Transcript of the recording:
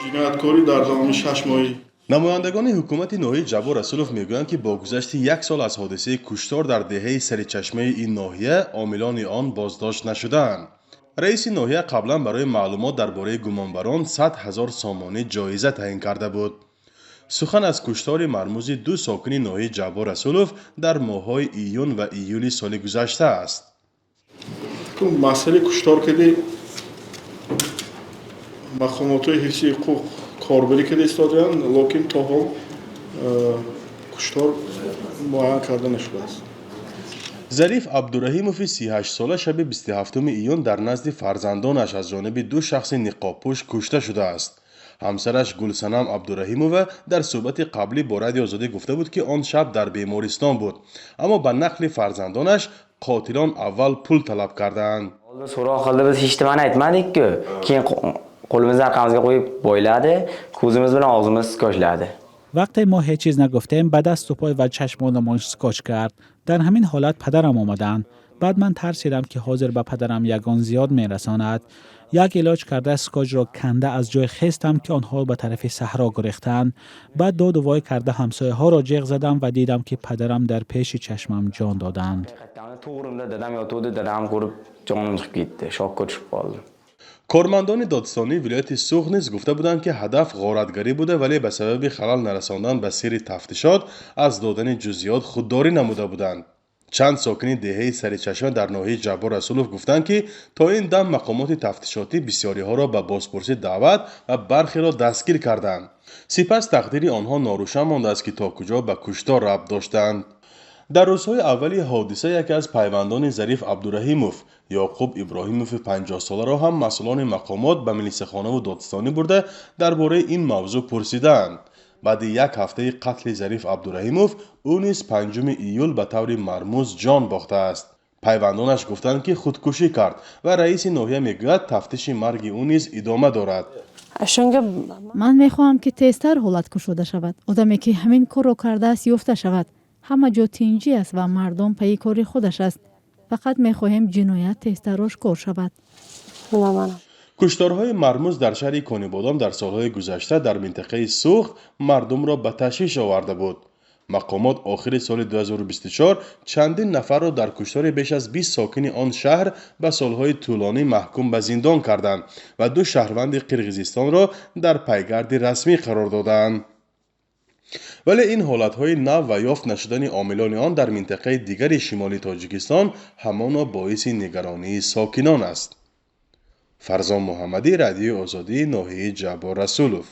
Ҷинояткорӣ дар давоми 6 моҳи Намояндагони ҳукумати ноҳияи Ҷаббор Расулов мегӯянд, ки бо гузашти як сол аз ҳодисаи куштор дар деҳаи Саричашмаи ин ноҳия, омилони он боздошт нашудаанд. Раиси ноҳия қаблан барои маълумот дар бораи гумонбарон 100 000 сомонӣ ҷоиза таъин карда буд. Сухан аз куштори мармузи ду сокини ноҳияи Ҷаббор Расулов дар моҳҳои июн ва июли соли гузашта аст. Масъалаи куштор кади мақомотҳои ҳифзи ҳуқуқ корбарӣ карда истодаанд, лекин то ҳол куштор муайян карда нашудааст. Зариф Абдураҳимови 38сола шаби 27 июн дар назди фарзандонаш аз ҷониби ду шахси ниқобпӯш кушта шудааст. Ҳамсараш Гулсанам Абдураҳимова дар суҳбати қаблӣ бо Радиои Озодӣ гуфта буд, ки он шаб дар бемористон буд, аммо ба нақли фарзандонаш, қотилон аввал пул талаб кардаанд. So'roq qildi, biz hech nimani aytmadik-ku. Keyin qo'limizni arqamizga qo'yib bog'ladi, ko'zimiz bilan og'zimiz skotchladi. Вақте мо ҳеҷ чиз нагуфтем, ба дасту пой ва чашмонамон скотч кард. Дар ҳамин ҳолат падарам омаданд. Баъд ман тарсидам, ки ҳозир ба падарам ягон зиён мерасонад. Як илоҷ карда, скотчро канда, аз ҷой хестам, ки онҳо ба тарафи саҳро гурехтанд. Баъд доду вой карда, ҳамсояҳоро ҷеғ задам ва дидам, ки падарам дар пеши чашмам ҷон доданд. To'g'rimda dadam yotuvdi, dadam ko'rib jonim chiqib ketdi, shokka tushib qoldim. Кормандони додситонии вилояти Суғд низ гуфта буданд, ки ҳадаф ғоратгарӣ буда, вале ба сабаби халал нарасондан ба сирри тафтишот аз додани ҷузъиёт худдорӣ намуда буданд. Чанд сокини деҳаи Саричашма дар ноҳияи Ҷаббор Расулов гуфтанд, ки то ин дам мақомоти тафтишотӣ бисёриҳоро ба бозпурсӣ даъват ва бархеро дастгир карданд. Сипас тақдири онҳо норӯшан мондааст, ки то куҷо ба куштор рабт доштанд. Дар рӯзҳои аввали ҳодиса яке аз пайвандони Зариф Абдураҳимов, Ёқуб Иброҳимови 50соларо ҳам масъулони мақомот ба милисахонаву додситонӣ бурда, дар бораи ин мавзӯъ пурсидаанд. Баъди як ҳафтаи қатли Зариф Абдураҳимов, ӯ низ 5 июл ба таври мармуз ҷон бохтааст. Пайвандонаш гуфтанд, ки худкушӣ кард, ва раиси ноҳия мегӯяд, тафтиши марги ӯ низ идома дорад. Ман мехоҳам, ки тезтар ҳолат кушода шавад, одаме, ки ҳамин корро кардааст, ёфта шавад. Ҳама ҷо тинҷӣ аст ва мардум пайи кори худаш аст. Фақат мехоҳем ҷиноят тезтар ошкор шавад. Кушторҳои мармуз дар шаҳри Конибодом дар солҳои гузашта дар минтақаи Суғд мардумро ба ташвиш оварда буд. Мақомот охири соли 2024 чандин нафарро дар куштори беш аз 20 сокини он шаҳр ба солҳои тӯлонӣ маҳкум ба зиндон карданд ва ду шаҳрванди Қирғизистонро дар пайгарди расмӣ қарор доданд. Вале ин ҳолатҳои нав ва ёфт нашудани омилони он дар минтақаи дигари шимоли Тоҷикистон ҳамоно боиси нигаронии сокинон аст. Фарзон Муҳаммадӣ, Радиои Озодӣ, ноҳияи Ҷаббор Расулов.